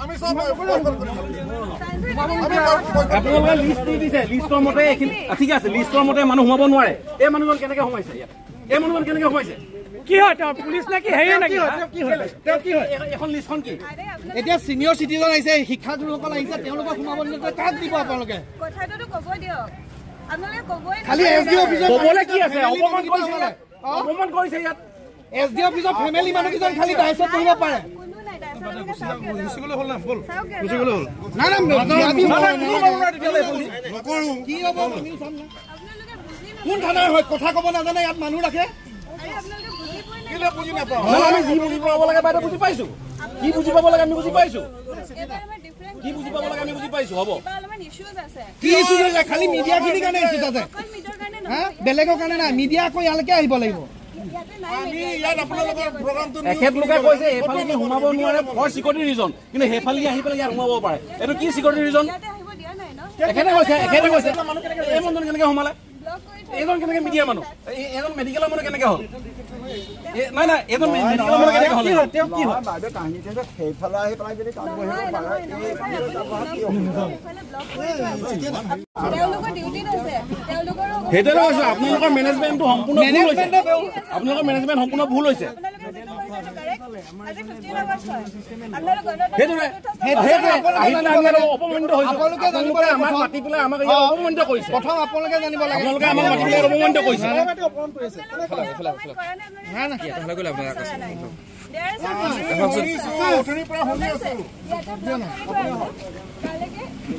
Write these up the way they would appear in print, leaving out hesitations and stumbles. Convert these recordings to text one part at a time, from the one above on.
আমি সব বয়কট কৰিম। আপোনালোকে লিষ্ট দি দিছে, লিষ্টৰ মতে এইখিনি ঠিক আছে, লিষ্টৰ মতে মানুহ সোমাব নোৱাৰে। এই মানুহজন কেনেকে সোমাইছে ইয়াত? এই মানুহজন কেনেকে সোমাইছে? কি হয় তেওঁ পুলিচ নে কি হেৰি নেকি? কি হয় তেওঁ? কি হয় এখন লিষ্টখন? কি এতিয়া চিনিয়ৰ চিটিজেন আহিছে, শিক্ষাগুৰুসকল আহিছে, তেওঁলোকক সোমাব নিদিয়ে, কাক দিব আপোনালোকে? কথাটোতো ক'ব দিয়ক, আপোনালোকে ক'বই। খালি এছ ডি অফিচৰ ক'বলৈ কি আছে? অপমান কৰিছে ইয়াত, অপমান কৰিছে ইয়াত। এছ ডি অফিচৰ ফেমিলি মানুহকেইজন খালি ডাইচত বহিব পাৰে। কোনো নাই ডাইচত, আপোনালোকে চাওক। গুচি গ'লে হ'ল না? ব'ল, গুচি গ'লে হ'ল। নাই নাই, নকৰো। কি হ'ব আমিও চাম না। আপোনালোকে বুজি কোন থানাৰ হয় কথা ক'ব নাজানে, ইয়াত মানুহ ৰাখে। আৰে আপোনালোকে বুজি পোৱা নাই। কেলে বুজি নাপাওঁ? নহয়, আমি যি বুজি পাব লাগে বাইদেউ বুজি পাইছো। কি বুজি পাব লাগে আমি বুজি পাইছো। এইবাৰ আমাৰ ডিফাৰেণ্ট কি বুজি পাব লাগে আমি বুজি পাইছো। হ'ব, কিবা অলপমান ইছ্যুজ আছে। কি ইছ্যুজ আছে? খালি মিডিয়াখিনিৰ কাৰণে ইছ্যুজ আছে? অকল মিডিয়াৰ কাৰণে হা, নহয়। বেলেগৰ কাৰণে নাই। মিডিয়া আকৌ ইয়ালৈকে আহিব লাগিব। ইয়াতে নাই আমি media। ইয়াত আপোনালোকৰ প্ৰগ্ৰামটো এখেতলোকে কৈছে এইফালেদি সোমাব নোৱাৰে ফৰ চিকিউৰিটি ৰিজন, কিন্তু সেইফালেদি আহি পেলাই ইয়াত সোমাব পাৰে। এইটো কি চিকিউৰিটি ৰিজন? ইয়াতে আহিব দিয়া নাই ন। এখেতে কৈছে, এখেতে কৈছে। এই মানুহজন কেনেকে সোমালে? ব্লক কৰি থৈ এইজন কেনেকে মিডিয়া মানুহ? এইজন মেডিকেলৰ মানুহ কেনেকে হ'ল? নাই নাই, এইজন মেডিকেলৰ মানুহ কেনেকে হ'ল? তেওঁ কি হয়? বাইদেউ, কাহিনীটো হৈছে সেইফালে আহি পেলাই যদি কাম বহিব নহয় পাৰে, নহয় নহয় ছাৰ, আপুনি শুনক, সেইফালে ব্লক কৰি থোৱা আছে। তেওঁলোকৰ ডিউটিত আছে, তেওঁলোকৰো সেইটোৱে কৈছো, আপোনালোকৰ মেনেজমেণ্টটো সম্পূৰ্ণ ভুল হৈছে। মেনেজমেণ্টে আপোনালোকৰ মেনেজমেণ্ট সম্পূৰ্ণ ভুল হৈছে। আপোনালোকে যিটো কৈছে সেইটো কাৰেক্ট। আজি 15 আৱাৰ্ছ হয়, আপোনালোক গণতন্ত্ৰ সেইটোৱে চতুৰ্থ সেইটোৱে আহি পেলাই আমি ইয়াত অপমানিত হৈছো। আপোনালোকে জানিব আপোনালোকে লাগে আমাক প্ৰথম। মাতি পেলাই আমাক ইয়াত অপমানিত কৰিছে। প্ৰথম আপোনালোকে জানিব লাগে। আপোনালোকে আমাক মাতি পেলাই ইয়াত অপমানিত কৰিছে। কৰা নাই। নাই নাই। শুনিছো, অথনিৰ পৰা শুনি আছো। ইয়াতে ব্লক কৰি থোৱা আছে,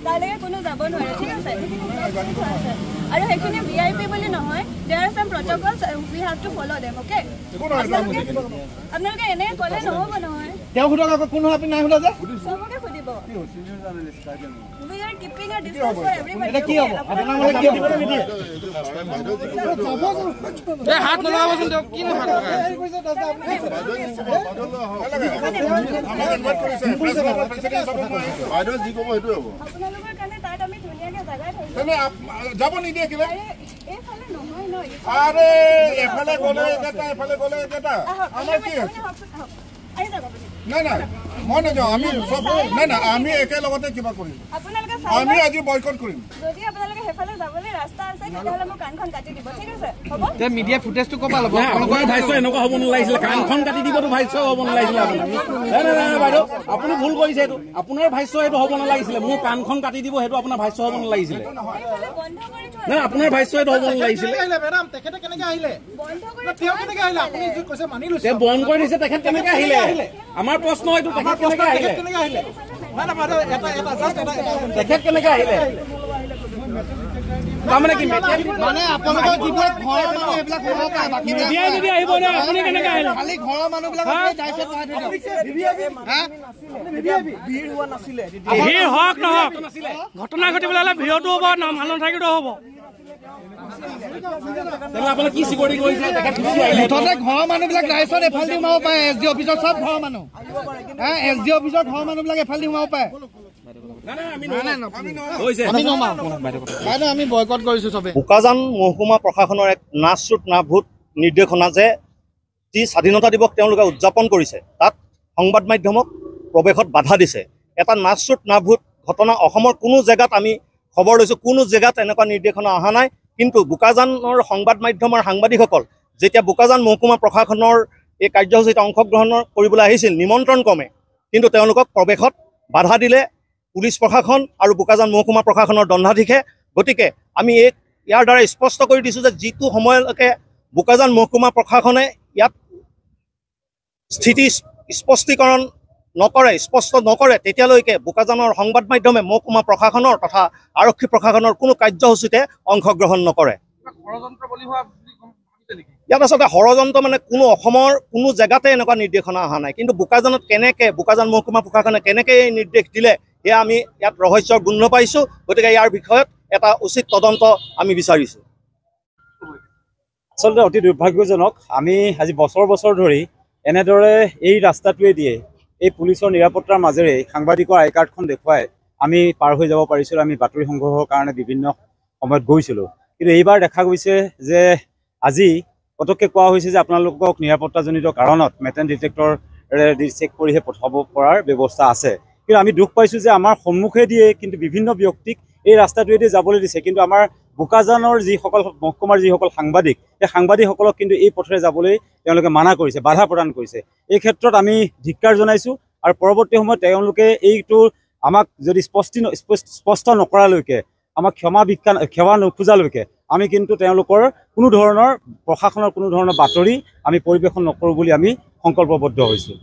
তালৈকে কোনো যাব নোৱাৰে। ঠিক আছে, সেইখিনি ব্লক কৰি থোৱা আছে আৰু সেইখিনি ভি আই পি বুলি নহয়। There are some protocols, we have to follow them, okay? একো নহয়। আপোনালোকে এনেকে ক'লে নহ'ব নহয়। তেওঁ সোধক আকৌ, কোন হয় আপুনি নাই সোধা যে? চবকে সুধিব। We are keeping a distance for everybody. এতিয়া কি হ'ব আপোনাৰ মতে? কি হ'ব? এই হাত নলগাবচোন তেওঁক, কিনো হাত লগাই? আমাক ইনভাইট কৰিছে প্ৰেছ ক্লাবৰ প্ৰেচিডেণ্ট হিচাপে মই আহিছো। বাইদেউ যি ক'ব সেইটোৱে হ'ব। আপোনালোকৰ কাৰণে তাত আমি ধুনীয়াকে জাগা থৈছো। তেনে যাব নিদিয়ে কিবা? আৰে এইফালে নহয় ন। আৰে এফালে গ'লে একেটা, এফালে গ'লে একেটা। আহক। আমাৰ কি আছে? আপুনি আহকচোন, আহক, আহি যাওক আপুনি। নাই নাই, মই নাযাওঁ। আমি চব, নাই নাই, আমি একেলগতে কিবা কৰিম। আপোনালোকে চাই আমি লওক। আজি বয়কট কৰিম। যদি আপোনালোকে সেইফালে যাবলৈ ৰাস্তা আছে, তেতিয়াহ'লে মোৰ কাণখন কাটি দিব। ঠিক আছে, হ'ব। এতিয়া মিডিয়া ফুটেজটো ক'ৰ পৰা ল'ব? নাই, আপোনাৰ ভাষ্য এনেকুৱা হ'ব নালাগিছিলে। কাণখন কাটি দিবতো ভাষ্য হ'ব নালাগিছিলে আপোনাৰ। নাই নাই নাই বাইদেউ, আপুনি ভুল কৰিছে। এইটো আপোনাৰ ভাষ্য এইটো হ'ব নালাগিছিলে। মোৰ কাণখন কাটি দিব সেইটো আপোনাৰ ভাষ্য হ'ব নালাগিছিলে। সেইফালে বন্ধ কৰি থোৱা নাই, আপোনাৰ ভাষ্য এইটো হ'ব নালাগিছিলে। আহিলে মেডাম, তেখেতে কেনেকে আহিলে? বন্ধ কৰি তেওঁ কেনেকে আহিলে? আপুনি যি কৈছে মানি লৈছো। তেওঁ বন্ধ কৰি দিছে, তেখেত কেনেকে আহিলে? আমাৰ প্ৰশ্ন এইটো, তেখেত কেনেকে আহিলে? কেনেকে আহিলে? নাই নাই বাইদেউ, এটা এটা জাষ্ট এটা তেখেত কেনেকে আহিলে? তাৰমানে কি মানে আপোনালোকৰ যিবিলাক ঘৰৰ মানুহ সেইবিলাক সোমাব পাৰে, বাকী মিডিয়াই যদি আহিব নোৱাৰে, আপুনি কেনেকে আহিলে? খালি ঘৰৰ মানুহবিলাকক দায়িত্ব পঠাই থৈ দিয়ক। হা? ভিৰ হওক নহওক, ঘটনা ঘটিবলৈ হ'লে ভিৰতো হ'ব, মানুহ নাথাকিলেও হ'ব। তেনেহ'লে আপোনালোকে কি চিকিউৰিটি কৰিছে? তেখেত গুচি আহিলে। মুঠতে ঘৰৰ মানুহবিলাক ৰাইজত এফাল দি সোমাব পাৰে। এছ ডি অফিচৰ চব ঘৰৰ মানুহ, হা, এছ ডি অফিচৰ ঘৰৰ মানুহবিলাক এফাল দি সোমাব পাৰে। নাই নাই, আমি নহওঁ। হৈছে। আমি নমাও বাইদেউ, আমি বয়কট কৰিছো চবে। বোকাজান মহকুমা প্ৰশাসনৰ এক নাচৰুত নাভূত নিৰ্দেশনা যে যি স্বাধীনতা দিৱস তেওঁলোকে উদযাপন কৰিছে, তাত সংবাদ মাধ্যমক প্ৰৱেশত বাধা দিছে। এটা নাচৰুত নাভূত ঘটনা। অসমৰ কোনো জেগাত আমি খবৰ লৈছোঁ, কোনো জেগাত এনেকুৱা নিৰ্দেশনা অহা নাই। কিন্তু বোকাজানৰ সংবাদ মাধ্যমৰ সাংবাদিকসকল যেতিয়া বোকাজান মহকুমা প্ৰশাসনৰ এই কাৰ্যসূচীত অংশগ্ৰহণ কৰিবলৈ আহিছিল নিমন্ত্ৰণ ক্ৰমে, কিন্তু তেওঁলোকক প্ৰৱেশত বাধা দিলে পুলিচ প্ৰশাসন আৰু বোকাজান মহকুমা প্ৰশাসনৰ দণ্ডাধীশে। গতিকে আমি এই ইয়াৰ দ্বাৰা স্পষ্ট কৰি দিছোঁ যে যিটো সময়লৈকে বোকাজান মহকুমা প্ৰশাসনে ইয়াত স্থিতি স্পষ্টীকৰণ নকৰে, স্পষ্ট নকৰে, তেতিয়ালৈকে বোকাজানৰ সংবাদ মাধ্যমে মহকুমা প্ৰশাসনৰ তথা আৰক্ষী প্ৰশাসনৰ কোনো কাৰ্যসূচীতে অংশগ্ৰহণ নকৰে। ইয়াত আচলতে ষড়যন্ত্ৰ মানে কোনো অসমৰ কোনো জেগাতে এনেকুৱা নিৰ্দেশনা অহা নাই। কিন্তু বোকাজানত কেনেকে, বোকাজান মহকুমা প্ৰশাসনে কেনেকে এই নিৰ্দেশ দিলে, সেয়া আমি ইয়াত ৰহস্যৰ গোন্ধ পাইছোঁ। গতিকে ইয়াৰ বিষয়ত এটা উচিত তদন্ত আমি বিচাৰিছোঁ। আচলতে অতি দুৰ্ভাগ্যজনক, আমি আজি বছৰ বছৰ ধৰি এনেদৰে এই ৰাস্তাটোৱে দিয়ে এই পুলিচৰ নিৰাপত্তাৰ মাজেৰে সাংবাদিকৰ আই কাৰ্ডখন দেখুৱাই আমি পাৰ হৈ যাব পাৰিছিলোঁ। আমি বাতৰি সংগ্ৰহৰ কাৰণে বিভিন্ন সময়ত গৈছিলোঁ। কিন্তু এইবাৰ দেখা গৈছে যে আজি পটককৈ কোৱা হৈছে যে আপোনালোকক নিৰাপত্তাজনিত কাৰণত মেটেল ডিটেক্টৰ চেক কৰিহে পঠাব পৰাৰ ব্যৱস্থা আছে। কিন্তু আমি দুখ পাইছোঁ যে আমাৰ সন্মুখে দিয়ে কিন্তু বিভিন্ন ব্যক্তিক এই ৰাস্তাটোৱেদি যাবলৈ দিছে, কিন্তু আমাৰ বোকাজানৰ যিসকল মহকুমাৰ যিসকল সাংবাদিক, সেই সাংবাদিকসকলক কিন্তু এই পথেৰে যাবলৈ তেওঁলোকে মানা কৰিছে, বাধা প্ৰদান কৰিছে। এই ক্ষেত্ৰত আমি ধিক্কাৰ জনাইছোঁ আৰু পৰৱৰ্তী সময়ত তেওঁলোকে এইটো আমাক যদি স্পষ্ট নকৰালৈকে, আমাক ক্ষমা নোখোজালৈকে আমি কিন্তু তেওঁলোকৰ কোনো ধৰণৰ প্ৰশাসনৰ কোনো ধৰণৰ বাতৰি আমি পৰিৱেশন নকৰোঁ বুলি আমি সংকল্পবদ্ধ হৈছোঁ।